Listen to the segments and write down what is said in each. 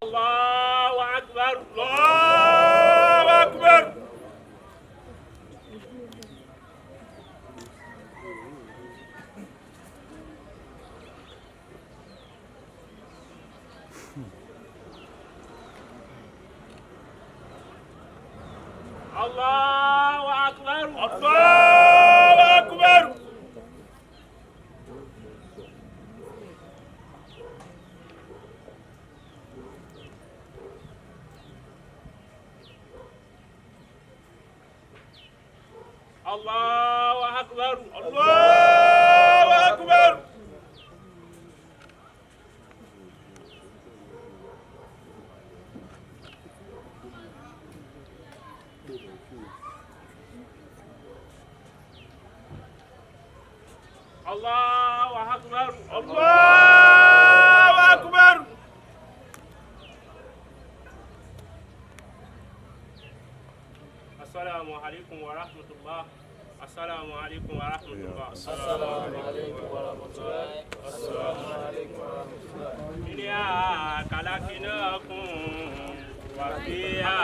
Allahu akbar. Allahu akbar. Allahu akbar. Allahu akbar. Allahu akbar. Allahu akbar. Allahu akbar. Allahu akbar. Assalamu alaikum wa rahmatullah. Assalamu alaikum wa rahmatullah. Assalamu alaikum wa rahmatullah. Assalamu alaikum wa rahmatullah. Minha khalaqnakum wa fiha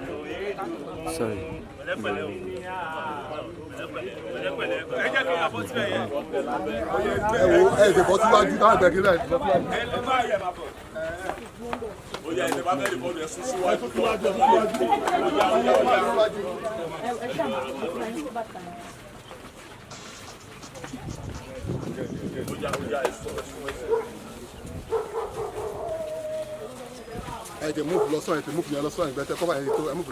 nu'idukum. Sorry. Pẹ̀lẹ́pẹ̀lẹ́ o. Pẹ̀lẹ́pẹ̀lẹ́ pẹ̀lẹ́pẹ̀lẹ́. Ẹ jẹ́ kí n yàbọ̀ síbẹ̀ yẹn. Ẹ wo, ẹ tẹ bọ́ síwájú táwọn ẹgbẹ́ kí náà ẹ bọ́ síwájú. Ẹ lọ bá yẹ máa bọ̀. Ó yá, ẹ bá fẹ́ record, ẹ sún síwájú. Síwájú. Ó yá, ó yá, ẹ sún, ẹ sún, ẹ sún. Ẹ tẹ move lọ sọ, ẹ tẹ move yẹn lọ sọ, ẹ tẹ cover yẹn tó ẹ move.